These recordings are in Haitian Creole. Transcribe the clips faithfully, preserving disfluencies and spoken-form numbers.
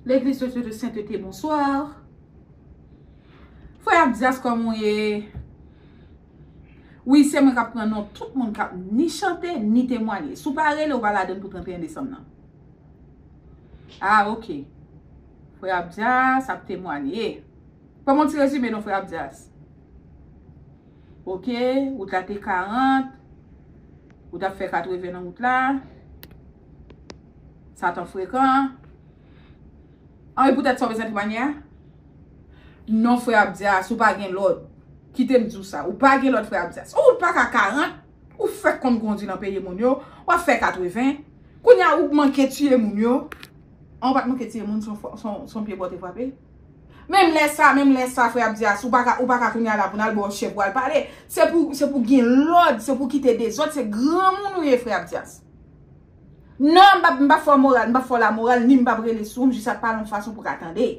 Legliz de Dieu de Sainteté, bonsoir. Frè Abdias, kòman w ye? Wi, se mwen k ap pran non tout moun k ap ni chante, ni temwanye. Si w pa rele, w pa ladann pou trannteyen desanm nan. Ah, ok. Frè Abdias ap temwanye. Ban m yon ti rezime non, frè Abdias. Ok, wout la te karant. Ou t ap fè katreven nan wout la. Satan frekan. An, e poutèt sa w bezwen temwanye a? Non, frè Abdias, ou pa gen lòd. Kite m di w sa. Ou pa gen lòd, frè Abdias. Ou pa ka karant. Ou fèk konn kondi nan peyi moun yo. W ap fè katreven. Kounye a, ou manke tiye moun yo. An, ou pa t manke tiye moun, se yon fwa- se yon- se yon pye bò te frape. Menm lè sa, menm lè sa, frè Abdias, ou pa ka, ou pa ka kounye a la pou n al ba w chè pou al pale. Se pou, se pou gen lòd, se pou kite dezòd, se granmoun ou ye, frè Abdias. Non, m p ap, m p ap fè w moral, m p ap fè w lamoral, ni m p ap rele sou ou, m jis ap pale yon fason pou w ka tande.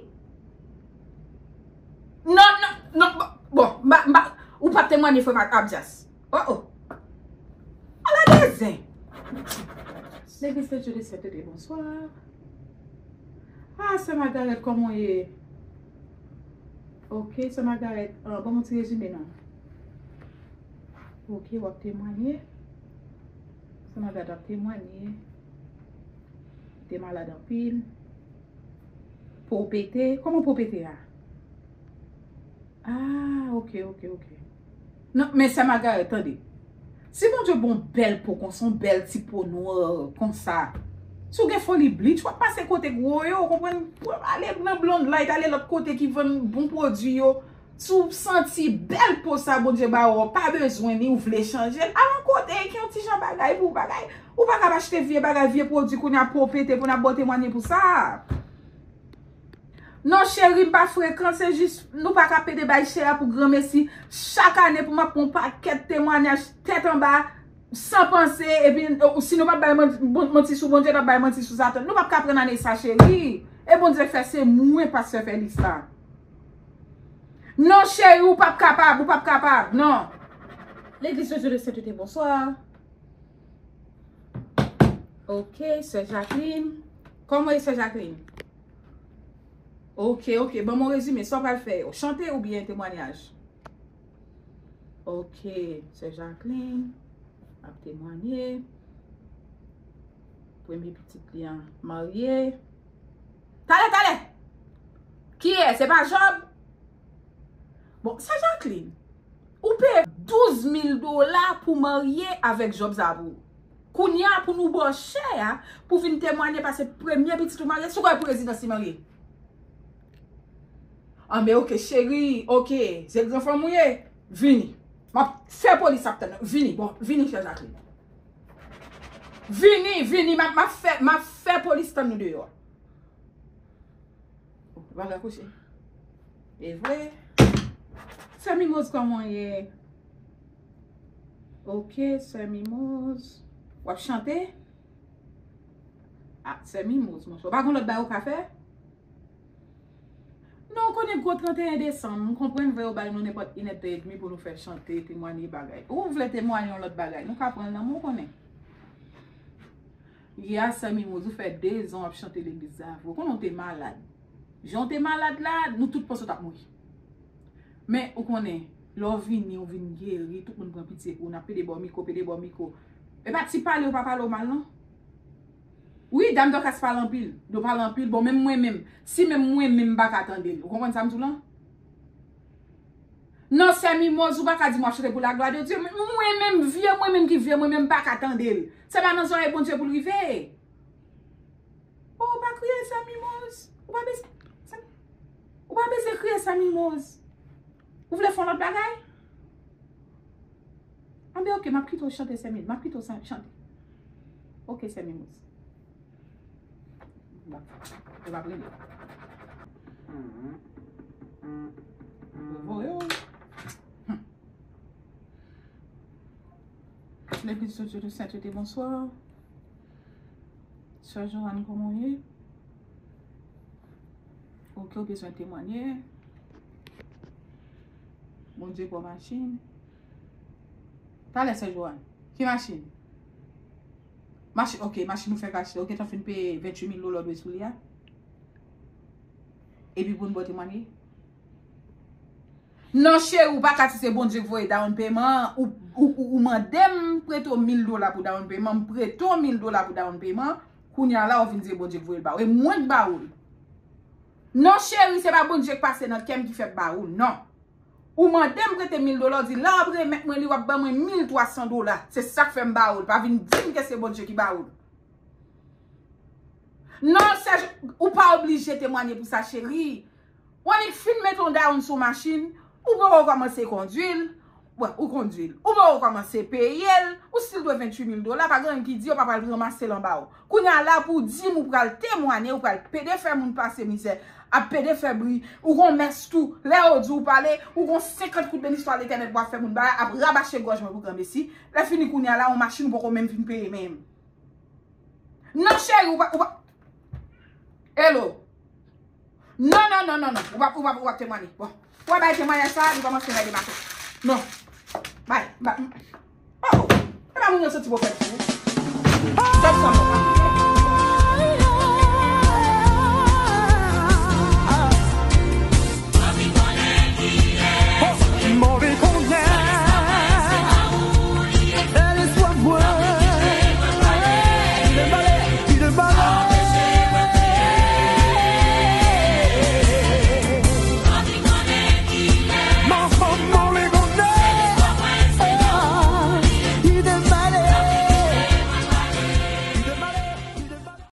Non, non, non, bon, bon, m pa, m pa, ou p ap temwanye frè Abdias. Oh, oh. Ala de zen. Legliz de Dieu de Sainteté, bonsoir. Ah, sè Margaret, kòman w ye? Ok, sè Margaret, ah, ban m yon ti rezime non. Ok, w ap temwanye. Sè Margaret ap temwanye. Li te malad anpil. Po w pete. Kòman po w pete a? Ah, ok, ok, ok. Non, men sè Margaret, tande. Si Bondye ba w yon bèl po konsa, yon bèl ti po nwa konsa, si w gen foli bleach, w ap pase kote gwo yo, w konprann? Ale nan Blonde Light, ale lòt kote ki vann bon pwodui yo. Si w santi bèl po sa Bondye ba w, w pa bezwen li, w vle chanje l, al yon kote ki yon ti jan bagay pou w bagay. Ou pa ka ap achte vye bagay, vye pwodui, kounye a po w pete pou n ap ba w temwanye pou sa. Non, cheri, m pa frekan, se jis nou pa ka pede bay chè a pou granmesi. Chak ane pou m ap pran yon pakèt temwanyaj tèt anba, san panse, epi, o, si nou p ap bay man- bon- manti sou Bondye, n ap bay manti sou Satan. Nou p ap ka aprann ane sa, cheri. E Bondye fè se mwen, pastè Felix la. Non, cheri, ou p ap kapab, ou p ap kapab, non. Legliz de Dieu de Sainteté, bonsoir. Ok, sè Jacqueline. Kòman w ye, sè Jacqueline? Ok, ok, ban m yon rezime, sa w pral fè yo? Chante oubyen temwanyaj? Ok, sè Jacqueline ap temwanye. Premye pitit li an marye. Talè, talè! Kiyès? Se pa Job? Bon, sè Jacqueline, ou peye douz mil dola pou marye avèk Job sa pou ou. Kounye a pou nou ba w chè a, pou vin temwanye paske premye pitit ou marye, si w kwè prezidans li marye. Anben, ok, cheri, ok, se gran fanm ou ye, vini. M ap fè polis ap tann ou. Vini, bon, vini, sè Jacqueline. Vini, vini, m ap, m ap fè, m ap fè polis tann nou deyò. Bagay kouche. E vre. Sè Mimoz, kòman w ye? Ok, sè Mimoz. W ap chante? Ah, sè Mimoz, monchè. Ou pa gen lòt bagay ou ka fè? Non, ou konnen gwo trannteyen desanm, m konprann vre yo bay nou nenpòt inèdtan edmi pou nou fè chante, temwanye bagay. Ou vle temwanye yon lòt bagay, nou ka pran l nan men w, ou konnen. Yè a, sè Mimoz, ou fè dezan w ap chante legliz la vre. Ou konnen w te malad. Jan w te malad la, nou tout panse w t ap mouri. Men, ou konnen, lè w vini, ou vin geri, tout moun pran pitye pou ou, n ap pede ba w mikwo, pede ba w mikwo. E pa ti pale, ou pa pale w mal, non. Wi, dam Dòkas pale anpil. Yo pale anpil. Bon, menm mwen menm, si menm mwen menm m pa ka tande l. Ou konprann sa m di w lan? Non, sè Mimoz, ou pa ka di m w ap chante pou la glwa de Dye. Mwen menm, vye mwen menm ki vye mwen menm, m pa ka tande l. Se pa nan zòrèy Bondye pou l rive. Oh, ou pa kriye, sè Mimoz. Ou pa bezwen, ou pa bezwen kriye, sè Mimoz. Ou vle fè yon lòt bagay? Anben, ok, m ap kite w chante, sè Mimoz. M ap kite w sa- chante. Ok, sè Mimoz. Bon, yo p ap rele. Yo voye w. Legliz de Dieu de Sainteté, bonsoir. Sè Joanne, kòman w ye? Ok, ou bezwen temwanye. Bondye ba w machin. Talè, sè Joanne. Ki machin? Machin, ok, machin ou fèk achte. Ok, tan fin peye venntuit mil dola w dwe sou li a. Epi pou n ba w temwanye? Non, cheri, ou pa ka di se Bondye k voye down payment an. Ou, ou, ou, ou mande m prete w mil dola pou down payment, m prete w mil dola pou down payment. Kounye a la, ou vin di se Bondye k voye l ba w. E mwen k ba ou l. Non, cheri, se pa Bondye k pase nan kè m ki fè m ba ou l, non. Ou mande m prete mil dola, ou di, lè w ap remèt mwen li, w ap ban mwen mil twa san dola. Se sa k fè m ba ou l. Pa vin di m ke se Bondye ki ba ou l. Non, Serge, ou pa oblije temwanye pou sa, cheri. Ou annik fin mete yon down sou machin, ou poko kòmanse kondwi l. Bon, ou kondwi l. Ou poko kòmanse peye l. Ou still dwe venntuit mil dola, pa gen anyen ki di yo pa pral ranmase l anba w. Kounye a la pou w di m ou pral temwanye, ou pral pede fè moun pase mizè, ap pede fè bri, ou gon mès tou, lè yo di w pale, ou gon senkant kout benediksyon a Letènèl pou w ap fè moun bagay, ap rabache gòj mwen pou granmesi. Lè fini kounye a la, yon machin ou poko menm fin peye menm. Non, cheri, ou pa, ou pa. Hello. Non, non, non, non, non. Ou pa, ou pa, ou pa temwanye. Bon. Ou pa bay temwanyaj sa, li kòmanse bay demache. Non. Bay, bay. Oh, oh. E pa moun yo santi pwofèt tou. Tèt sa, non.